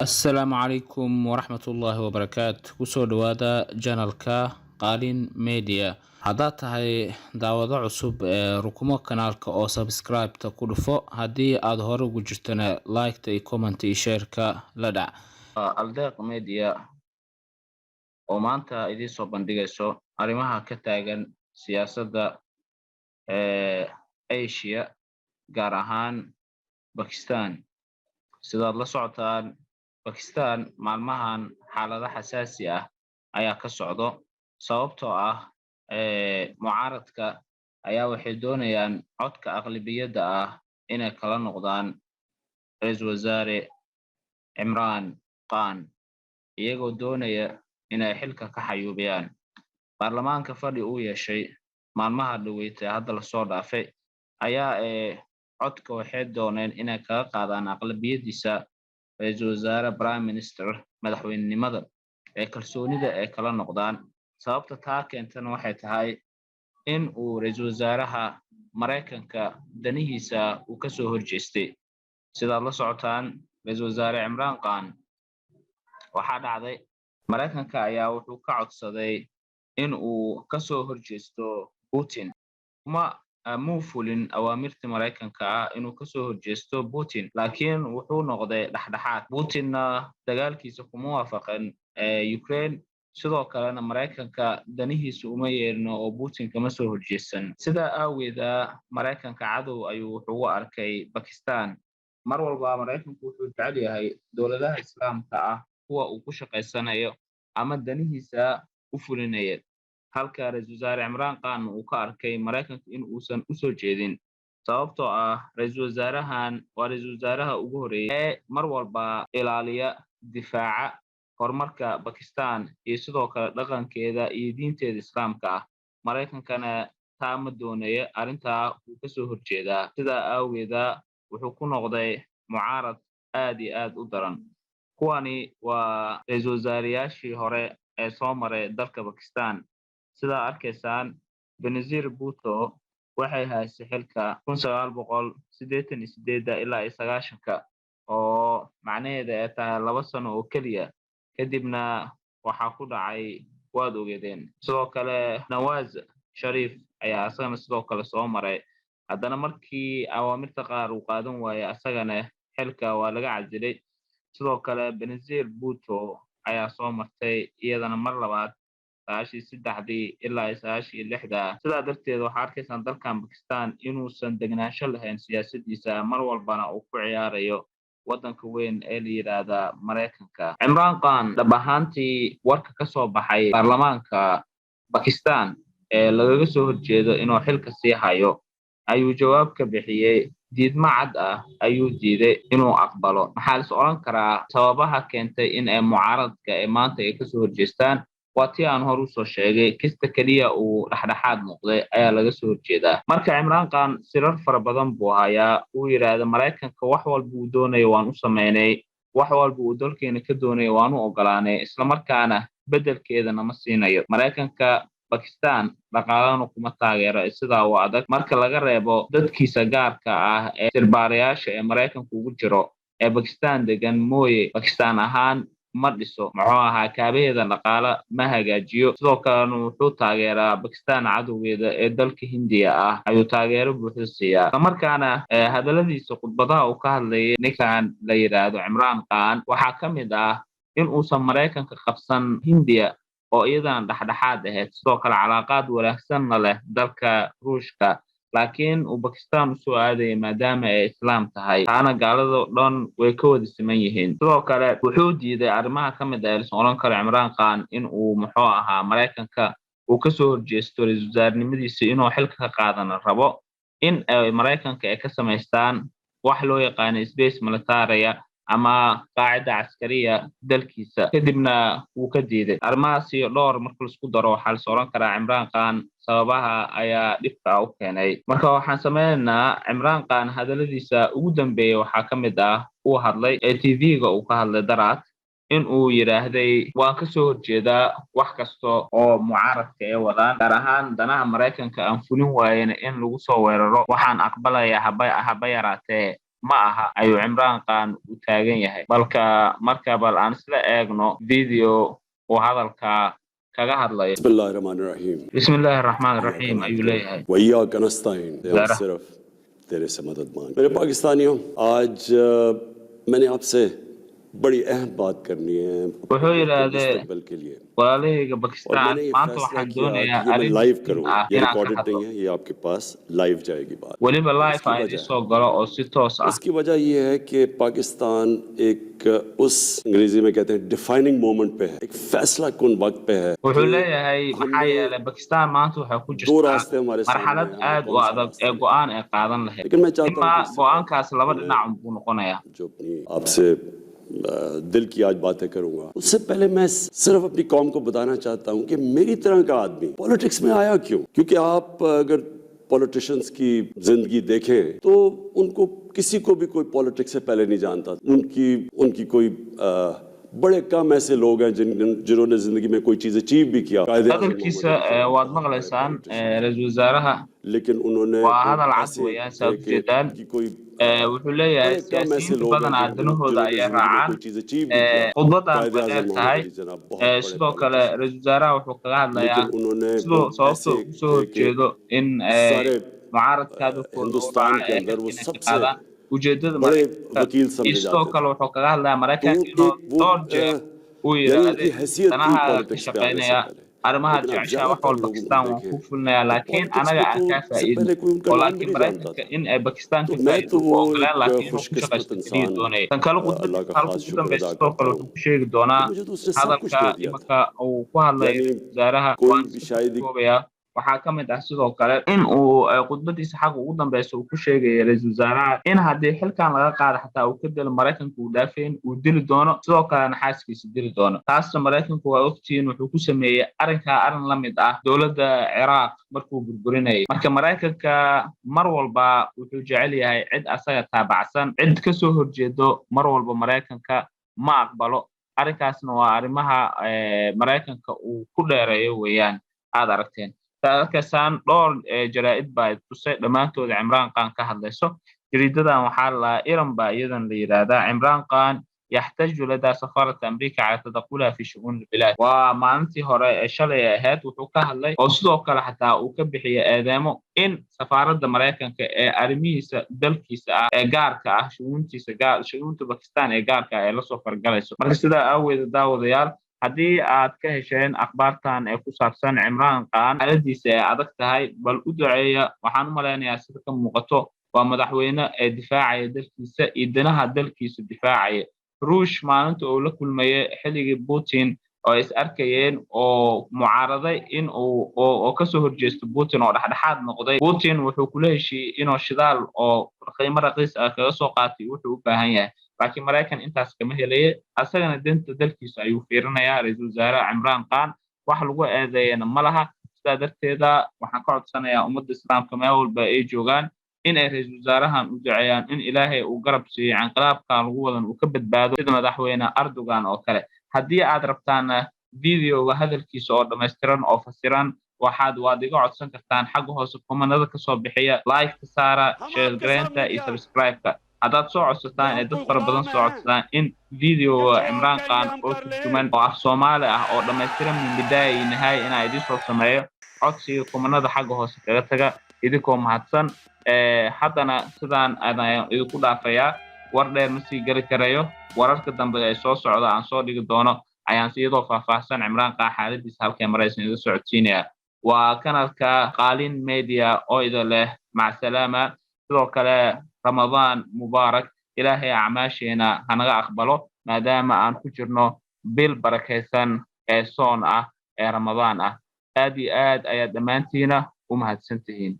Assalaamu calaykum waraxmatullaahi wabarakaatu. Kusoo dhawaada channelka Qaalin Media. Haddaad tahay daawado cusub ee rukumo kanaalka oo subscribe-ta ku dhufo. Haddii aad hore ugu jirtana, like-ta iyo comment iyo share-ka la dhac. Aldeeq Media oo maanta idiin soo bandhigayso arrimaha ka taagan siyaasadda ee Asia, gaar ahaan Bakistan. Sidaad la socotaan, Bakistan maalmahan xaalado xasaasi ah ayaa ka socdo, sababtoo ah mucaaradka ayaa waxay doonayaan codka aqlabiyadda ah inay kala noqdaan Ra-iisul Wasaare Cimraan Khan, iyagoo doonaya inay xilka ka xayuubiyaan. Baarlamaanka fadhi uu yeeshay maalmaha dhaweytay hadda lasoo dhaafay ayaa codka waxay dooneen inay kaga qaadaan aqlabiyadiisa ra-iisul wasaare, prime minister, madaxweynenimada ee kalsoonida ay kala noqdaan. Sababta taa keentana waxay tahay in uu ra-iisul wasaaraha Maraykanka danihiisa uu kasoo horjeestay. Sidaad la socotaan, Ra-iisul Wasaare Cimraan Khan waxaa dhacday Maraykanka ayaa wuxuu ka codsaday in uu kasoo horjeesto Putin. Kuma muu fulin awaamirtii Maraykanka ah inuu kasoo horjeesto Putin, laakiin wuxuu noqday dhexdhexaad. Putinna dagaalkiisa kuma waafaqin Ukraine, sidoo kalena Maraykanka danihiisa uma yeerino oo Putin kama soo horjeesan. Sidaa aaweeda Maraykanka cadow ayuu wuxuu u arkay Bakistan. Mar walba Maraykanku wuxuu jecel yahay dowladaha Islaamka ah kuwa uu ku shaqaysanayo ama danihiisa u fulinaya, halka Ra-iisul Wasaare Cimraan Khan uu ka arkay Maraykanka in uusan usoo jeedin, sababtoo ah ra-iisul wasaarahan waa ra-iisul wasaaraha ugu horreeyay ee mar walba ilaaliya, difaaca horumarka Bakistan iyo sidoo kale dhaqankeeda iyo diinteeda Islaamka ah. Maraykankana taa ma doonaya, arrintaa wuu kasoo horjeedaa. Sidaa aageeda wuxuu ku noqday mucaarad aad iyo aad u daran. Kuwani waa ra-iisul wasaareyaashii hore ee soo maray dalka Bakistan. Sidaa arkaysaan, Benazir Bhutto waxay haysay xilka 1988-da ilaa iyo 90-ka, oo macnaheeda ay tahay 2 sano oo keliya. Kadibna waxaa ku dhacay waad ogeedeen. Sidoo kale Nawaz Shariif ayaa asagana sidoo kale soo maray. Haddana markii awaamirta qaar uu qaadan waayey, asagana xilka waa laga casilay. Sidoo kale Benazir Bhutto ayaa soo martay iyadana mar labaad 93-dii ilaa iyo 96-da. Sidaa darteed waxaa arkaysaan dalkan Bakistan inuusan degnaansho lahayn siyaasadiisa, mar walbana uu ku ciyaarayo waddanka weyn ee la yidhaahda Maraykanka. Cimraan Khan dhab ahaantii warka ka soo baxay baarlamaanka Bakistan ee lagaga soo horjeedo inuu xilka sii hayo ayuu jawaab ka bixiyey. Diidmo cad ah ayuu diiday inuu aqbalo. Maxaa lis odhan karaa sababaha keentay in ay mucaaradka ee maanta ay kasoo horjeestaan? Waa tii aan hor usoo sheegay, kista keliya uu dhexdhexaad noqday ayaa laga soo horjeedaa. Marka Cimraan Khan sirar fara badan buu hayaa. Uu yidhaahda Maraykanka wax walba uu doonayo waan u sameynay, wax walba uu dalkeena ka doonayo waan u ogolaanay, islamarkaana beddelkeeda nama siinayo Maraykanka. Bakistan dhaqaalana kuma taageero sidaa u adag, marka laga reebo dadkiisa gaarka ah ee sirbaarayaasha ee Maraykanka ugu jiro ee Bakistan degan mooye. Bakistan ahaan ma dhiso, muxuu ahaa, kaabaheeda dhaqaale ma hagaajiyo. Sidoo kalena wuxuu taageeraa Bakistan cadowgeeda ee dalka Hindiya ah ayuu taageero buuxda siiyaa. Islamarkaana hadalladiisa, khudbadaha uu ka hadlayay ninkan la yidhaahdo Cimraan Khan, waxaa ka mid ah in uusan Maraykanka qabsan Hindiya oo iyadana dhexdhexaad ahayd, sidoo kale calaaqaad wanaagsanna leh dalka Ruushka, laakiin uu Bakistan usoo aadaya maadaama ay Islaam tahay, taana gaalado dhan way ka wada siman yihiin. Sidoo kale wuxuu diiday arrimaha ka mid ah lisan odhan karo Cimraan Khan in uu, muxuu ahaa, Maraykanka uu kasoo horjeesto ra-iisul wasaarnimadiisa inuu xilka ka qaadana rabo, in ay Maraykanka ay ka samaystaan wax loo yaqaano space militaria ama qaacida caskariya dalkiisa. Kadibna wuu ka diiday arrimahaas iyo dhowr. Marka laisku daro, waxaa lis odhan karaa Cimraan Khan sababaha ayaa dhibka u keenay. Marka waxaan sameynaynaa Cimraan Khan hadalladiisa ugu dambeeyey waxaa ka mid ah uu hadlay ee TV-ga uu ka hadlay daraad, in uu yidhaahday waan kasoo horjeedaa wax kasta oo mucaaradka ay wadaan, gaar ahaan danaha Maraykanka aan fulin waayena in lagu soo weeraro waxaan aqbalayaa haba yaraatee. Ma aha ayuu Cimraan Khan u taagan yahay. Balka marka bal aan isla eegno video uu hadalka kaga hadlayo. بسم الله الرحمن الرحيم. Bismi illaahi araxmaan iraxiim ayuu leeyahay. وإياك نستعين. ज़रा। सिर्फ तेरे से मदद मांग। मेरे पाकिस्तानियों, आज मैंने आपसे बड़ी अहम बात करनी है Wuxuu yidhaahdee मुस्तकबिल के लिए। walaalahayga और Bakistan, मैंने ये maanta फैसला waxaan किया doonayaa कि ये मैं arrin live muhiim करूंगा। ah ये inaan ka recorded hadlo, नहीं है, ये आपके पास लाइव जाएगी बात। weliba live इसकी aan वजह idiin soo galo oo si toos ah. इसकी वजह ये है कि पाकिस्तान एक उस अंग्रेजी में कहते हैं डिफाइनिंग मोमेंट पे है, एक फैसला कुन वक्त पे है। Wuxuu कि leeyahay maxaa हमने yeelay Bakistan maanta waxay ku दो jirtaa रास्ते हमारे सामने marxalad हैं, हमें aad u कौन सा adag रास्ता ee लेना है। go'aan ay qaadan lahayd. लेकिन मैं चाहता हूँ Imaa कि इससे go'aankaas laba पहले dhinac unbuu noqonayaa. जो अपनी आपसे दिल की आज बातें करूंगा, उससे पहले मैं सिर्फ अपनी कौम को बताना चाहता हूं कि मेरी तरह का आदमी पॉलिटिक्स में आया क्यों। क्योंकि आप अगर पॉलिटिशियंस की जिंदगी देखें तो उनको किसी को भी कोई पॉलिटिक्स से पहले नहीं जानता। उनकी उनकी कोई बड़े कम ऐसे लोग हैं जिन्होंने जिंदगी में कोई चीज अचीव भी किया। कायदे आज़म Hadalkiisa Mohammad Ali waad जिन्ना maqlaysaan बड़े politician, ra-iisul wasaaraha. लेकिन उन्होंने Waa वो hadal cad ऐसे weeyaan, saa थे कि ujeedaan. उनकी कोई Wuxuu leeyahay बड़े कम ऐसे siyaasiyiinta लोग हैं badanaa जिन्होंने danahooda जिन्होंने ayay जिंदगी में raacaan. कोई चीज अचीव भी किया। Khudbadan कायदे way dheer आजम मोहम्मद tahay. Ali जिन्ना बहुत बड़े Sidoo kale politician, ra-iisul wasaaraha wuxuu kaga hadlayaa लेकिन उन्होंने siduu वो sababta ऐसे ugu soo थे कि horjeedo in सारे mucaaradka hadalkooda u Hindustan raaca के ee अंदर वो xilka inay ka सबसे qaadaan ujeedada बड़े Maraykanka. वकील Iyo समझे sidoo जाते kale थे। wuxuu kaga hadlayaa तो Maraykanka inuu एक वो dhowr jeer uu यानी yidhaahday उनकी हैसियत थी danahaaga ka politics पे आने से shaqaynaya, पहले। arrimaha लेकिन अब jeceshaha wax ज्यादातर walba लोगों को Bakistan waan देखें kuu fulinayaa, तो laakiin politics anaga में aan तो kaa इससे faa'iidno पहले कोई उनका oo नाम भी laakiin नहीं जानता Maraykanka था। in ay Bakistan तो ka मैं faa'iido तो u वो ogolaan, एक laakiin inuu ku खुशकिस्मत shaqaysto keliya इंसान, doonaya. Tan kale अल्लाह khudbadiisa का halka खास ugu शुक्र dambeysa अदा sidoo करता kale हूँ wuxuu ku sheegi कि doonaa मुझे तो उसने सब कुछ hadalka दे दिया था। imanka uu ku hadlayo यानी ra-iisul wasaaraha कोई waan भी iska शायद ही koobayaa. Waxaa ka mid ah sidoo kale in uu khudbadiisa xaqa ugu dambeysa uu ku sheegaya ra-iisul wasaaraha in haddii xilkan laga qaado xataa uu ka dilo Maraykanka uu dhaafayn, uu dili doono, sidoo kalena xaaskiisa dili doono. Taasna Maraykanku waa ogtihiin, wuxuu ku sameeyey arrinkaa arrin la mid ah dowladda Ciraaq markuu burburinayay. Marka Maraykanka mar walba wuxuu jecel yahay cid asaga taabacsan, cid kasoo horjeedo mar walba Maraykanka ma aqbalo. Arrinkaasna waa arrimaha Maraykanka uu ku dheereeyo weeyaan. Aad aragteen, arkaysaan dhowr jaraa'id baa tusay dhammaantooda Cimraan Khan ka hadlayso. Jariidadan waxaa la Iran baa iyadan la yidhaahdaa Cimraan Khan yaxtaju ladaa safaarata Amriika cala tadaqulaha fi shu'uun albilaad. Waa maalintii hore ee shalay ahayd wuxuu ka hadlay oo sidoo kale xataa uu ka bixiyay eedeemo in safaaradda Maraykanka ee arrimihiisa dalkiisa ah ee gaarka ah, shu'uuntiisa gaar, shu'uunta Bakistan ee gaarka ah ee lasoo fargalayso. Marka sidaa aaweeda, daawadayaal, haddii aad ka hesheen akhbaartan ee ku saabsan Cimraan Khan xaaladiisa ee adag tahay, bal u duceeya. Waxaan u malaynayaa sida ka muuqato waa madaxweyne ee difaacaya dalkiisa iyo danaha dalkiisa difaacaya. Ruush maalinta uu la kulmayay xilligii Putin oo is arkayeen oo mucaaraday in uu oo kasoo horjeesto Putin oo dhexdhexaad noqday, Putin wuxuu kula heshiiyey inuu shidaal oo qiimo raqiis ah kaga soo qaatay wuxuu u baahan yahay, laakiin Maraykan intaas kama helaye. Asagana danta dalkiisa ayuu fiirinayaa ra-iisul wasaare Cimraan Khan, wax lagu eedeeyana ma laha. Sidaa darteeda waxaan ka codsanayaa ummadda islaamka meel walba ay joogaan in ay ra-iisul wasaarahan u duceeyaan in Ilaahay uu garab siiyo, inqilaabkan lagu wadan uu ka badbaado sida madaxweyne Erdogan oo kale. Haddii aad rabtaana videoga hadalkiisa oo dhammaystiran oo fasiran, waxaad waad iga codsan kartaan xagga hoose comment-ada kasoo bixiya. Like ka saara, share gareynta iyo subscribe-ka. Haddaad soo codsataan ee dad fara badan soo codsadaan in videoga Cimraan Khan oo turjuman oo af Soomaali ah oo dhammaystiran min bidaaya iyo nihaaya inaa idiin soo sameeyo, codsiga comment-ada xagga hoose kaga taga idinkoo mahadsan. Haddana sidaan ayaan idinku dhaafayaa, war dheer ma sii geli karayo. Wararka dambe ee soo socda aan soo dhigi doono ayaan iyadoo faahfaahsan Cimraan Khan xaaladiisa halkay maraysan idin socodsiinaya. Waa kanalka Qaalin Media oo idin leh macsalaama. Sidoo kale Ramadaan mubaarak, Ilaahay acmaasheena hanaga aqbalo maadaama aan ku jirno bil barakaysan ee soon ah ee Ramadaan ah. Aad iyo aad ayaad dhammaantiina u mahadsan tihiin.